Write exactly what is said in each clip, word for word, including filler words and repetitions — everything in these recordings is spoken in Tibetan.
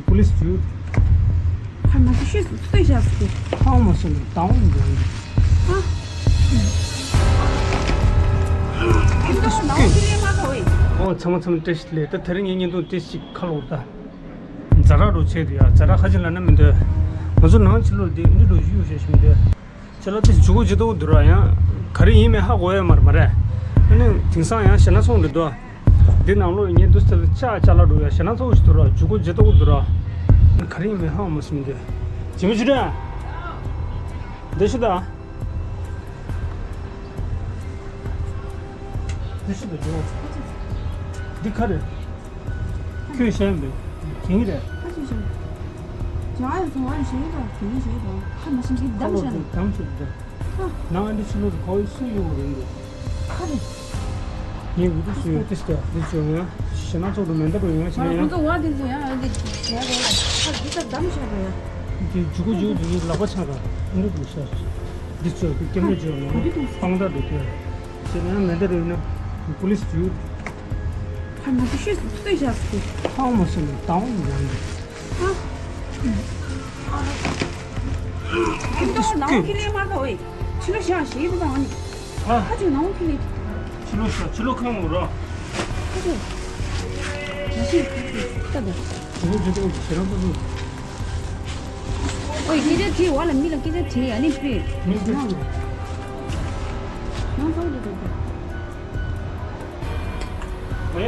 police to you. ཁ་མ་ཤི་ཤི་སུ་སུ་ཡ་སུ། ཁ་མ་སུ་ནི་དང་འདི། ཨ། ཨིན་ཏོ་ནང་ཁི་ལེ་མ་ཁོ་ཨི། ཨོ་ཚང་མ་ཚང་མ་བཀྲ་ཤིས་བདེ་ལེགས། ད་དེ་རིང་ངའི་བརྙན་ཐུང་ཏེ་ཞིག་ཁ་ལོ་ད། ཛ་དྲག་རུ་ཆེ་དུ་ཡ་ཛ་དྲག་ཁ་ཅིག་ལ་ན་མི་འདོད། ང་ཚོ་ནང་ཕྱི་ལོགས་འདི་འདི་འགྲོ་ཞུ་ཞེས་ཞུ་མི་འདོད། ཁྱེད་ལ་དེ་ཇུ་གུ་ཇི་ལྟ་བུ་འདུག་ར། ཡང་ག་རེ་ཡིན་མིན་ཧ་གོ་ཡ་མ་རེད་མ་རེད། ཨ་ནི་དེང་སང་ཡང་ཞེ་ན་ཚོང་འདི་འདུག་འདི་ནང་ལོགས་ངས་འདུག་ཚེ་ལ་ཅག་ཅག་ལ་འགྲོ་ཡ་ཞེ་ན་ཚོགས་ཞིག་འདུག་ར། ཇུ་གུ་ཇི་ལྟ་བུ་འདུག་ར། ག་རེ་ཡིན་མིན་ཧ་གོ་མ་སོང་འདི། ཇི་མི་ཇི་རེད། འདི་ཤི་ད། འདི་ཤི་ད་ཇུ་གུ། འདི་ག་རེད། ཁྱོད་ཤེས་མེད། དེང་རེད། ཁ་ཆེ་ཆེ། ཇ་ཡོད་སོང་བ་ཞེས་དང་དེ་ནི་ཞེས་དང་ཧ་མ་ཤེས་ཀྱི་གདམ་བྱ་ནི། གདམ་བྱ་ནི། ནང་ཨ་འདི་ཕྱི་ལོགས་སུ་ཁོ་བོའི་སུ་ཡོད་རེད་འདུག་ཁ་རེད། ངས་འུ་ཚོ་སུ་ཡོད་ཏིས་ཀྱ་འདི་བྱོས་ཡོང་ཞེ་ན་ཚོགས་འདུ་མེ་མདའ་རུ་ཡོང་ཞེ་ན་ཡང་། ཁོ་ཚོ་བ་དེ་ཚོ་ཡང་ཨ་འདི་བྱས་རེད་ལ་ཁ་འདི་ལྟར་གདམ་བྱ་རེད་ཡ། འདི་ཇུ་གུ་ཇུ་གུ་འདི་ལག་པ་ཆག་ག་འདི་འདུག་ཤ། འདི་ཚོ་འདི་སྐྱེམས་རེ་བྱོས་ཡོང་དཔང་རྟགས་འདི་ཁྱོད་ཞེ་ན་ཡང་མེ་མདའ་རུ་ཡོད་ན་པུ་ལིས་ཡོད། ཁ་མ་ཤི་ཤི་སུ་སུ་ཡ་སུ། ཁ་མ་སུ་ནི་དང་འདི་འདི། ཨ། ཨ་ནི་ཏོ་ནང་ཁི་ལེ་མ་ཐོ་ཨེ། ཕྱི་ལོ་ཤང་ཞེས་པ་དང་ཨ་ནི། ཨ། ཁ་ཅིག་ནང་ཁི་ལེ། ཕྱི་ལོ་ཤང་ཕྱི་ལོ་ཁང་ངོ་ར། ཁ་ཅིག་ང་ཤི་ཁ་ཅིག་ཏ་ད། ཇི་ལོ་ཇི་ལོ་ཞེ་རང་ཏོ་ཏོ། ཨོའི་སྐད་ཆ་དྲིས་བ་ལ་མི་ལ་སྐད་ཆ་དྲིས་ཨ་ནི་པི། མི་པི། ནང་ནང་ཚོགས་ཀྱི་འདུག་ཨོ་ཡ།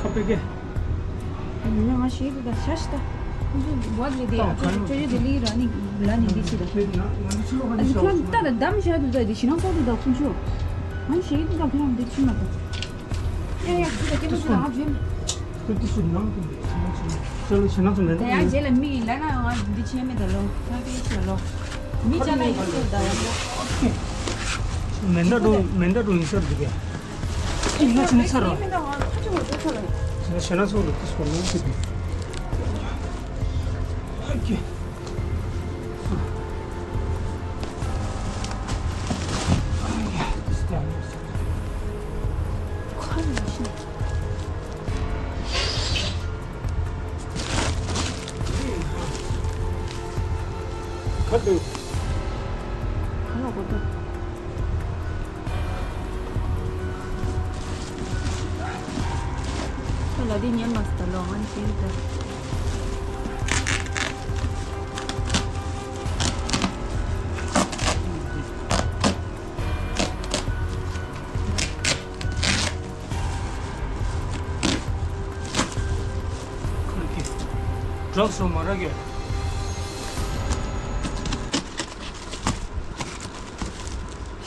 ཁ་པེ་ཀེ། ང་ཞེས་དུ་ད་ཤ་ཤི་ད། ཁོ་ཚོ་བ་ལི་དེ་ཨ་ཅོ་ཅོ་ཅོ་དེ་ལི་ར་ནི་ལ་ནི་འདི་ཅི་ད། ཨ་ནི་ཁོ་ད་ད་གདམ་བྱ་དུ་ད་དེ་ཞི་ན་སོགས་དུ་ད་ཁོ་ཚོ། ང་ཞེས་དུ་ད་ཁོ་རང་འདི་ཅི་མ་ད། ཡ་ཡ་དུ་ད་ཀེ་མོ་ཅི་ད་ང་བྱོན། ཁོ་དེ་ཚོ་ནང་དུ་འདི་ཞི་ན་སོགས་ཞི་ན་སོགས་མེད་ད། ད་ཡང་རྗེས་ལ་མི་ལ་ན་ང་འདི་ཆེ་མེད་ད་ལོ་ང་ཀེ་ཆེ་ལོ། མི་ཅ་ན་ཡོད་ཚོད་ད་ཡ་ལོ། མེ་མདའ་འགྲོ་མེ་མདའ་འགྲོ་ཡིན་ས་འདུག་གས། ཁྱི་ལ་ཕྱིན་ཚར་བ། ཞེ་ན་ཚོགས་ལ་ཏིས་པ་ལོང་ཁྱི་དེ། ཨ་ཀྱེ། ཁ་ལ་ཤི། ཁ་དུ། ཁ་ལ་གོ་དུ། ཁ་ལ་དེ་ཉན་མ་སྟ་ལོ་ང་ནི་ཤེས་ད། ཌག་སོ་མ་ར་གེ།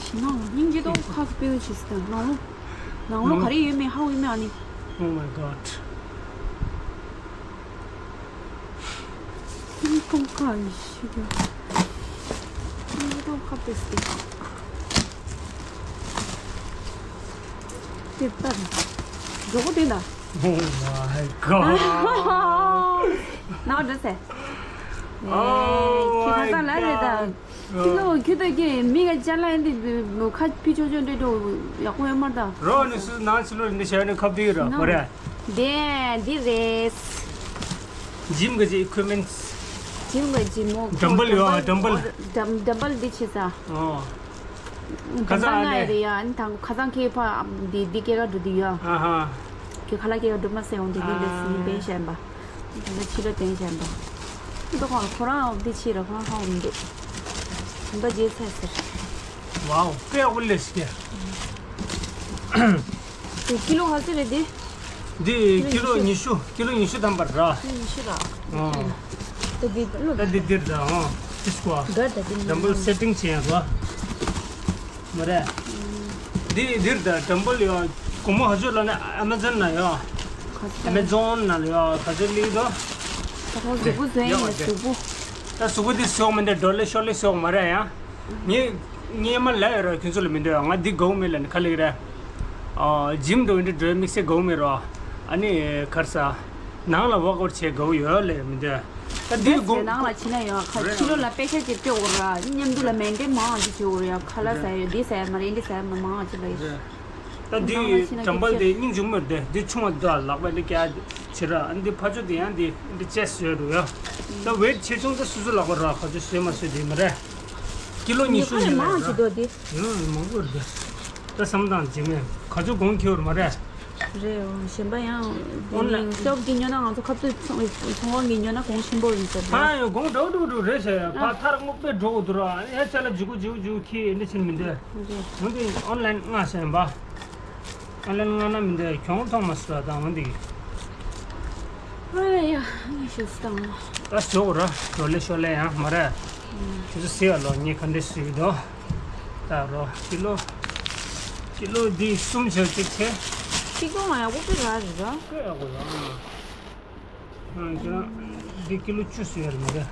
ཞི་ན་སྙིང་རྗེ་ཏོག་ཁ་སྤེལ་ཆེ་སི་ད་ནང་ལོ། ནང་ལོ་ག་རེ་ཡོད་མེད་ཧ་གོ་ཡོད་མེད་ཨ་ནི། Oh my god. ཁོང་ཁ་ཡི་ཤི་ད། ཁོང་ཁ་ཁ་ཏེ་སྟེ། ཏེ་ཏ། མགྱོགས་པོ་ཏེ་ད། Oh my god. ནའོ་འདྲ་སེ། Oh my god. ཁྱི་ཁ་ས་ལ་རེད་ད། ཁྱི་ལོ་ཁྱི་ལྟ་ཀྱི་མི་ག་ཅ་ལག་ཡིན་ཏེ་ཁ་ཕི་ཆོ་ཆོ་འདྲེ་འགྲོ་ཡག་པོ་ཡོད་མ་རེད་ད། རོ་ནི་སུ་ནང་ཕྱི་ལོ་འདི་བྱས་ནས་ཁ་བསྡུས་ར་ནོ་གོ་རེད། དེ་འདི་རེད། ཇིམ་གི་ཇི་ཨི་ཀུ་མེན་ཊི། ཇིམ་གི་ཇི་མོ་ཌམ་བལ་ཡོད་ཨ་ཌམ་བལ། ཌམ་ཌམ་བལ་འདི་ཆེ་ས། ཨོ། ཌམ་བལ་ང་ཡི་རེད་ཡ་ཨ་ནི་དང་ཁ་སང་ཁྱེད་ཕ་འདི་འདི་སྐྱེ་ག་འགྲོ་འདི་ཡ། ཨ་ཧ། ཁྱེད་ཁ་ལག་སྐྱེ་ག་འགྲོ་མ་སེ་འོང་འདི་འདི་འདི་སི་ནི་བེན་ཤན་པ། ད་ཕྱི་ལོ་བསྟན་བཞིན་པ། ད་ཁོ་ཁོ་རང་འོབ་དེ་ཕྱི་ར་ཁོ་རང་ཧ་འོབ་འདུག་འདི་རྗེས་ཚད་ཟེར། Wow དཔེ་ཨོ་ལེ་སི་ཀྱེ། དེ་ཀི་ལོ་ག་ཚོད་རེད་དེ། འདི་ཀི་ལོ་ཉི་ཤུ་ཀི་ལོ་ཉི་ཤུ་ཐམ་པ་ར། ཉི་ཤུ་ར། ཨོ། ད་འདི་ལོ། ད་འདི་འདིར་ད་ཨོ། ཏིས་ཀོ། ག་ད་འདི་ཌམ་བལ་སེ་ཊིང་བྱེད་ཡ་ར། མ་རེད། འདི་འདིར་ད་ཌམ་བལ་ཡོད། དགོང་མོ་ཧ་ཅོ་ལ་ནི་ཨ་མེ་ཛོན་ན་ཡོད། ཨ་མེ་ཛོན་ན་ལ་ཡོད་ག་ཚོད་ལི་དོ། ད་ཁོང་གཟུགས་པོ་བཟོས་ཡིན་ལ་གཟུགས་པོ། ད་གཟུགས་པོ་འདི་སོག་མི་འདི་ཌོ་ལེ་ཤོ་ལེ་སོག་མ་རེད་ཡ། ངས་ངས་མ་ལ་ཡོད་ར་ཁྱོད་ཚོ་ལ་མི་འདོད་ང་འདི་དགའ་བོ་མེད་ལ་ནི་ཁ་ལེགས་རེད། ཨ་ཇིམ་འགྲོ་འདི་འགྲོ་དམིགས་བསལ་དགའ་བོ་མེད་ར། ཨ་ནི་གར་ས། ནང་ལ་ཝོག་ཨའུཊ་བྱེད་དགའ་བོ་ཡོད་ལེ་མི་འདོད། ད་འདི་གོང་། ནང་ལ་ཕྱིན་ན་ཡང་ཁ་ཕྱི་ལོགས་ལ་པེ་ཤ་ཅིག་སྤྲད་འོ་ར། མཉམ་དུ་ལ་མེན་ཏེ་མང་ཅིག་བྱེད་འོ་ར། ཡ་ཁ་ལག་ཟ་ཡོད་འདི་ཟ་ཡ་མ་རེད་འདི་ཟ་ཡ་མ་མང་ཅིག་ལ་ཡོད། ད་འདི་ནང་ལ་ཕྱིན་ན་ཊམ་བལ་ཅིག་དེ་སྙིང་རྗེ་མོ་རེད་དེ། འདི་ཆུང་བ་འདི་ལག་པ་འདི་ཀྱ་ཆེ་ར། འདི་ཕ་ཆོ་དེ་ཡང་འདི་འདི་ཅེས་བཟོས་འགྲོ་ཡ། ད་ཝེད་ཆེ་ཆུང་ད་སུ་སུ་ལག་པ་ར་ཁ་ཆོ་བཟོས་མ་བཟོས་དེ་མ་རེད། ཀི་ལོ་ཉི་ཤུ་ཉི་མ་མ་རེད། ཡང་མང་པོ་རེད། ད་བསམ་སྟངས་ཇི་མེད་ཁ་ཆོ་གོང་ཁེ་བོར་མ་རེད། རེད། གཞན་པ་ཡང་དེ་ནི་ཤོབ་ཀྱི་ཉོ་ན་ང་ཚོ་ཁ་ཐུག་ཚོང་ཚོང་ཁང་གི་ཉོ་ན་གོང་ཆེན་པོ་ཡིན་ཟེར། ཕ་ཡང་གོང་འགྲོ་འགྲོ་འགྲོ་རེད་ཟེར། ཕ་ཐར་སྔོག་པས་འགྲོ་དགོས་འདུག་ར། ཡ་ཅ་ལག་ཇི་གུ་ཇི་གུ་ཇི་གུ་ཁྱི་འདི་ཕྱིན་མི་འདོད། རེད། འོན་ཏེ་ཨོན་ལན་ལྔ་ཟེར་ཡིན་པ། ཨོན་ལན་ལྔ་ན་མི་འདོད་གྱོང་མཐོང་མ་སོང་ད་འོན་ཏེ། ཨ་ཡ་ངས་ཤོད་སྟངས། ད་ཞོག་ར་ཞོ་ལེ་ཞོ་ལེ་ཡང་མ་རེད། ཁྱོད་ཚོ་ཟེར་བ་ལོ་ངས་ག་འདྲས་ཟེར་གི་འདུག་ད་རོ་ཀི་ལོ། ཀི་ལོ་འདི་གསུམ་བྱས་གཅིག་བྱས། གཅིག་སྟོང་ལ་ཡག་པོ་དཔེ་རག་རེད་ར། དཔེ་ཡག་པོ་རག་ཨང་། ཁྱོད་རང་འདི་ཀི་ལོ་བཅུ་ཟེར་ཡ་རེད་མ་རེད།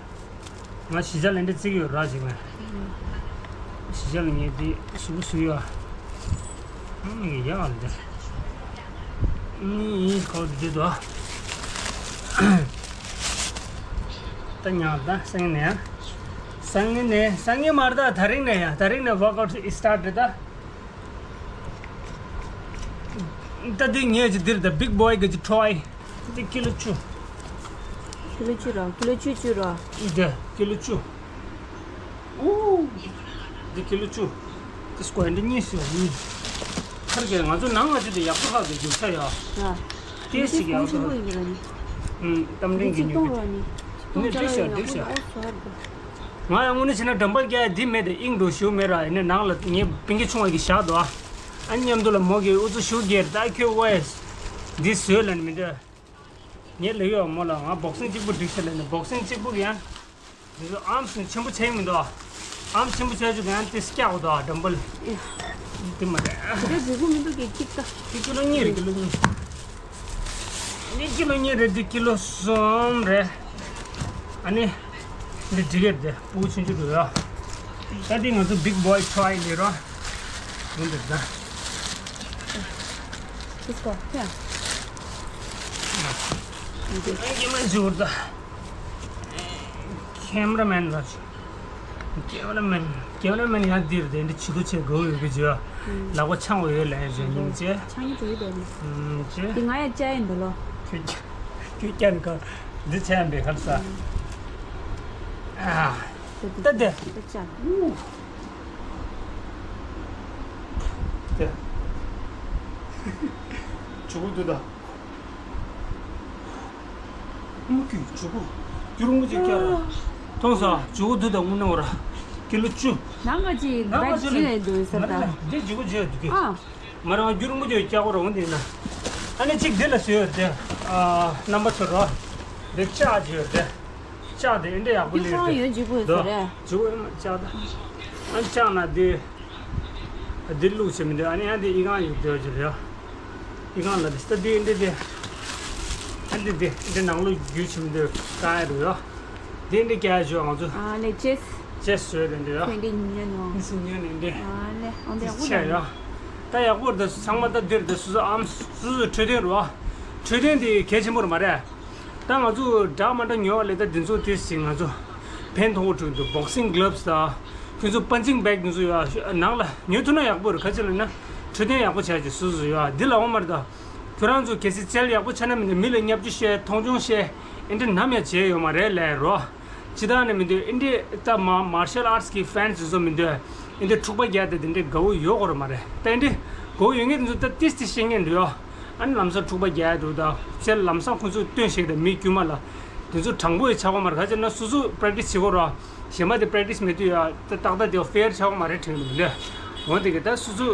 ང་གཞིས་ཆགས་ལ་འདི་བརྩི་གི་ཡོད་ར་ཅིག་ང་། གཞིས་ཆགས་ལ་ངས་འདི་ཟུག་ཟུག་ཡོད་ཨ། ཨང་ངས་ཡག་ལ་འདི། ནི་ཡིན་ཁོ་འདི་དོ། ད་ཉག་ད་སང་ཉིན་ནས་ཡ། སང་ཉིན་ནས་སང་ཉིན་མར་ད་དེ་རིང་ནས་ཡ། དེ་རིང་ནས་ཝོག་ཨའུཊ་སི་ཊར་ཊི་རེད་ད། ད་འདི་ངས་ཅི་འདིར་ད་བིག་བོའི་གི་ཅི་ཁྲོའི། འདི་ཀི་ལོ་བཅུ། ཀི་ལོ་བཅུ་ར། ཀི་ལོ་བཅུ་བཅུ་ར། འདི་ཀི་ལོ་བཅུ། ཨུ། འདི་ཀི་ལོ་བཅུ། འདི་སྐོར་འདི་གཉིས་སུ་གཉིས། ཁར་གི་ང་ཚོ་ནང་ང་ཚོ་འདི་ཡག་པོ་ཧ་གི་རྒྱུག་ཆ་ཡ། ར། ཏེ་ཞིག་ཡག་པོ། ཨུམ། གཏམ་འདི་འདྲེན་གི་ཅིག་ཉོ་གཏོང་གི། ར་ནི། འདི་འགྲིག་ཤག་འགྲིག་ཤག་ང་ཡང་དངོས་གནས་བྱས་ན་འགྲམ་པ་རྒྱག་ཡ་འདི་མེད་དེ་དབྱིངས་འགྲོ་ཞུ་མེད་ར། ཡིན་ནའི་ནང་ལ་ངའི་སྤུན་ཀྱི་ཆུང་བ་གི་བཞག་འདུག་ཨ། ཨ་མཉམ་དུ་ལ་མོ་གི་ཨུ་ཚུགས་ཞུ་གེར་ད་ཁྱོད་ཝེས། འདི་བཟོས་ལ་ནི་མི་འདོད། ངས་ལབ་ཡོད་མོ་ལ་ང་བོག་སིང་གཅིག་པུ་འགྲིག་ཤག་ལ་ནི་བོག་སིང་གཅིག་པུ་གི་ཡང་། འདི་ཚོ་ཨམ་སུ་ཆེན་པོ་བྱས་མི་འདུག་ཨམ་ཆེན་པོ་བྱས་ཆུ་གི་ཡང་ཏེ་སྐྱག་འདུག་ཨ་འགྲམ་པ་ལ། འདི་མ་རེད། དེ་འདྲ་འགྲིག་གི་མི་འདུག་གི་གཅིག་ད། དེ་ཀི་ལོ་གཉིས་རེད། ཀི་ལོ་གཉིས། འདི་ཀི་ལོ་གཉིས་རེད། འདི་ཀི་ལོ་གསུམ་རེད། ཨ་ནི། འདི་འགྲིག་གི་རེད། སྤུ་གུ་ཆུང་ཆུང་འགྲོ་ཡ། ད་འདི་ང་ཚོ་བིག་བོའི་ཁྲོའི་ལས་རོགས། འདི་འདི་ད། Let's go. Yeah. འདི་ཨ་ཀི་མ་འཇུར་ད། ཁེམ་ར་མེན་ར། ཀེམ་ར་མེན། ཀེམ་ར་མེན་ཡང་འདིར་དེ་འདྲ་བྱི་དོ་བྱེད་དགོས་ཡོད་གི་བརྗོད། ལག་པ་འཆང་བ་ཡོད་ལན་བརྗོད་སྙིང་རྗེ། འཆང་ཡི་དུས་དེ་ནི། ཨུམ་ཅེ། དེ་ང་ཡ་བཅའ་ཡིན་འདི་ལོ། ཁྱོད་ཁྱོད་ཀྱང་ག་འདི་བྱས་ཡང་འབད་ཁར་ས། ཨ། ད་དེ། ད་བཅའ། དེ། ཇུ་གུ་འདུག་ད། མུ་གུ་ཇུ་གུ། རྒྱུ་རུ་མུ་ཅིག་སྐྱ་ར། མཐོང་ས་ཇུ་གུ་འདུག་ད་དངུལ་ནང་བ་ར། ཀི་ལོ་བཅུ། ནང་ང་ཅི་ནང་ང་བེད་ཅི་ཅི་ལས་འདུག་ཟེར་ད། འདི་ཇུ་གུ་ཇེ་འདུག་གི། ཨ། མ་ར་ང་རྒྱུ་རུ་མུ་ཅིག་སྐྱ་གོ་ར་འོང་དེ་ན། ཨ་ནི་གཅིག་འདི་ལ་ཟེར་ཡོད་དེ། ཨ། རྣམ་པ་ཚོ་ར། འདི་ལྕགས་ཅིག་ཡོད་དེ། ལྕགས་དེ་འདི་འདྲ་ཡག་པོ་ལས་ཡོད་དེ། ཡོད་ཇུ་གུ་ཟེར་རེད། ཇུ་གུ་ལྕགས་ད། ཨ་ལྕགས་ན་དེ། འདི་བླུགས་བྱེད་མི་འདོད། ཨ་ནི་ཨ་འདི་ཨི་ཁང་ཡོད་འདོད་ཀྱི་རེད། ཨི་ཁང་ལ་འདི་ལྟ་འདི་འདི་འདི། ཨ་འདི་འདི་འདི་ནང་ལོགས་རྒྱུ་བྱེད་མི་འདོད་གང་ཡ་རུ་ཡོ། འདི་འདི་ཀྱ་ཞོ་ང་ཚོ། ཨ་ལེ་ཅེས། ཅེས་བཟོས་དེ་འདི་ཡོ། ཁྱོད་འདི་ཉོས་ནོ། འདི་སུ་ཉོས་ནི་འདི། ཨ་ལེ་ཨོ་འདི་ཡག་པོ་ཆེ་ཡོ། ད་ཡག་པོ་འདི་ཚང་མ་ད་འདིར་འདི་སུ་སུ་ཨམ་སུ་སུ་འཕྲོད་བསྟེན་རུ། འཕྲོད་བསྟེན་འདི་གལ་ཆེན་པོ་རུ་མ་རེད། ད་ང་ཚོ་འདྲ་མ་འདྲ་ཉོ་བ་ལས་ད་འདི་ཚོ་དེ་ཞིག་ང་ཚོ་ཕན་ཐོགས་འགྲོ་གི་འདུག་བོག་སིང་གི་གླབ་སི་དང་། ཁྱོད་ཚོ་པན་ཅིང་བེག་འདི་ཚོ་ཡོད་ནང་ལ་ཉོ་ཐུབ་ན་ཡག་པོ་རེད། ག་ཅི་ལབ་ན་འཕྲོད་བསྟེན་ཡག་པོ་བྱ་རྒྱུ་སུ་སུ་ཡོད་འདི་ལ་འོང་མ་རེད་ད། ཁྱོད་རང་ཚོ་གལ་སྲིད་རྩལ་ཡག་པོ་ཆགས་ན་མིན་ན་མི་ལ་བརྙས་བཅོས་བཤད་མཐོང་ཆུང་བཤད་ཨེ་འདྲ་ནམ་ཡང་བྱས་ཡོད་མ་རེད་ལས་རོ། ཅི་ད་ནི་མི་འདོད་ཨེ་འདྲ་ད་མ་མར་ཤལ་ཨར་ཊི་སི་གི་ཕེན་སི་ཚོ་མི་འདོད་ཨེ་འདྲ་འཁྲུག་པ་རྒྱག་དེ་དེ་འདྲ་དགའ་བོ་ཡོད་གོ་ར་མ་རེད། ད་ཨེ་འདྲ་དགའ་བོ་ཡོད་ངེས་དེ་ཚོ་ད་ཏིས་ཏིས་བཤད་ངེས་འདུག་ཡོ། ཨ་ནི་ལམ་སང་འཁྲུག་པ་རྒྱག་འདུག་ད་ཕྱིར་ལམ་སང་ཁོ་ཚོས་སྟོན་ཞིག་དང་མི་དཀྱུས་མ་ལ་དེ་ཚོ་དྲང་པོ་ཡི་ཆགས་པ་མ་རེད། ག་ཅི་ན་སོ་སོ་པྲེག་ཊིས་བྱེད་གོ་ར། གཞན་པ་དེ་པྲེག་ཊིས་མེད་དུས་ཡ་ད་ཏག་ཏག་དེ་ཕེར་ཆགས་པ་མ་རེད་དྲན་གི་མི་འདུག་འོ་དེ་གི་ད་སོ་སོ་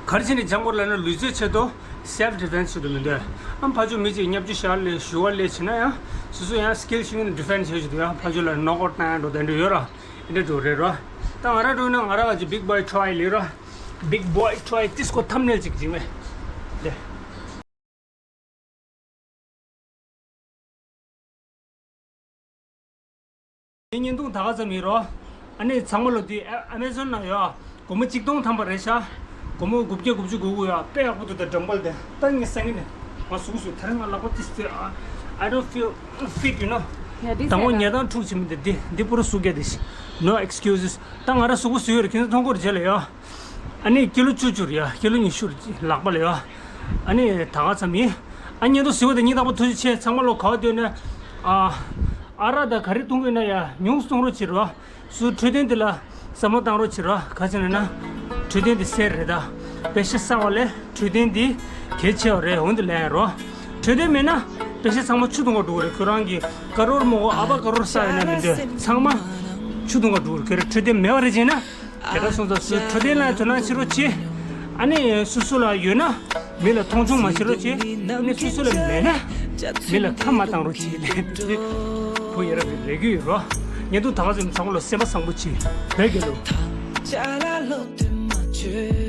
ག་རེ་བྱས་ནས་སྦྱང་དགོས་ལབ་ན་ལུས་རྩལ་ཆེད་དུ་སེལཕ་ཌི་ཕེན་སི་ཆེད་དུ་མི་འདུག་ཨ་ཕ་ཆོས་མི་གཅིག་བརྙས་བཅོས་བཞག་ལས་ཞུ་བ་ལས་བྱེད་ན་ཡང་སོ་སོ་ཡང་སི་ཀིལ་ཞིག་ནས་ཌི་ཕེན་སི་བྱེད་ཆེད་དུ་ཡང་ཕ་ཆོས་ལ་ནོག་ཨའུཊ་བཏང་ཡང་འགྲོ་དེ་འདྲ་ཡོད་ར། དེ་འདྲ་འགྲོ་རེད་ར། ད་ང་རང་འགྲོ་ན་ང་རང་ལ་ཅིག་བིག་བོའི་ཁྲོའི་ལས་ར། བིག་བོའི་ཁྲོའི་ཏིས་ཀོ་ཐམ་ནེལ་ཅིག་བྱེད་མེད་དེ། ངའི་བརྙན་ཐུང་ད་ག་ཙམ་ཡིན་རོ། ཨ་ནི་ཚང་མ་ལོ་དེ་ཨ་མེ་ཛོན་ན་ཡོད། སྒོར་མོ་གཅིག་སྟོང་ཐམ་པ་རེད་ཤག་སྒོར་མོ་དགུ་བརྒྱ་དགུ་བཅུ་གོ་དགུ་ཡོད། དཔེ་ཡག་པོ་འདུག་ད་འགྲམ་པ་ལ་དེ་ད་ངས་སང་ཉིན་ནས་ང་ཟུག་ཟུག་ད་རེས་ང་ལག་པ་ཏིས་ཏེ་I don't feel fit, you know. དང་པོ་ཉལ་སྟངས་འཁྲུག་བྱེད་མི་འདི་འདི་འདི་པུ་རུ་གཟུགས་བརྒྱད་དེ། No excuses. ད་ང་ར་གཟུགས་པོ་བཟོས་ཡོད་རེད། ཁྱེད་ཚོ་མཐོང་གི་རེད་བྱས་ལ་ཡ། ཨ་ནི་ཀི་ལོ་བཅུ་བཅུ་རེད་ཡ། ཀི་ལོ་ཉི་ཤུ་རེད་ལག་པ་ལ་ཡ། ཨ་ནི་ད་ག་ཙམ་ཡིན། ཨ་ཉལ་ཏོ་བཟོས་པ་དེ་སྙིང་ཐག་པ་ཐུགས་རྗེ་ཆེ། ཚང་མ་ལོ་ག་བ་འདོད་ན། ཨ་ཨ་རག་ད་ག་རེ་བཏུང་གི་ཡོད་ན་ཡ་ཉུང་སུ་གཏོང་རོགས་བྱེད་རོགས། སུ་འཕྲོད་བསྟེན་འདི་ལ་བསམ་བློ་བཏང་རོགས་བྱེད་རོགས། ག་ཅི་ན་ན། འཕྲོད་བསྟེན་འདི་གསེར་རེད་ད། པེ་ཤ་བསགས་པ་ལས་འཕྲོད་བསྟེན་འདི་གལ་ཆེ་བ་རེད། འོན་ཏེ་ལས་རོགས། འཕྲོད་བསྟེན་མེད་ན་པེ་ཤ་ཚང་མ་ཆུ་འཐུང་ག་འགྲོ་གི་རེད། ཁྱོད་རང་གི་ཀ་རོར་མོ་གོ་ཨ་ཕ་ཀ་རོར་ས་ཡོད་ན་མི་འདོད་ཚང་མ་ཆུ་འཐུང་ག་འགྲོ་གི་རེད། ཁྱོད་རང་འཕྲོད་བསྟེན་མེད་པ་རེད་བྱས་ན། དེ་འདྲ་སོང་ཙང་སུ་འཕྲོད་བསྟེན་ལ་དོ་སྣང་བྱེད་རོགས་བྱེད། ཨ་ནི་སུ་སུ་ལ་ཡོད་ན། མི་ལ་མཐོང་ཆུང་མ་བྱེད་རོགས་བྱེད། ཨ་ནི་སུ་སུ་ལ་མེད་ན། མི་ལ་ཁ་མ་བཏང་རོགས་བྱེད་ལབ་དུས། བུ་ཡ་རབས་རེ་རྒྱུ་ཡོད་རོ། ཉེ་དུ་ད་ག་ཟེར་ན་ཚང་མ་ལ་སེམས་པ་བཟང་པོ་བྱེད། བོད་རྒྱལ་ལོ།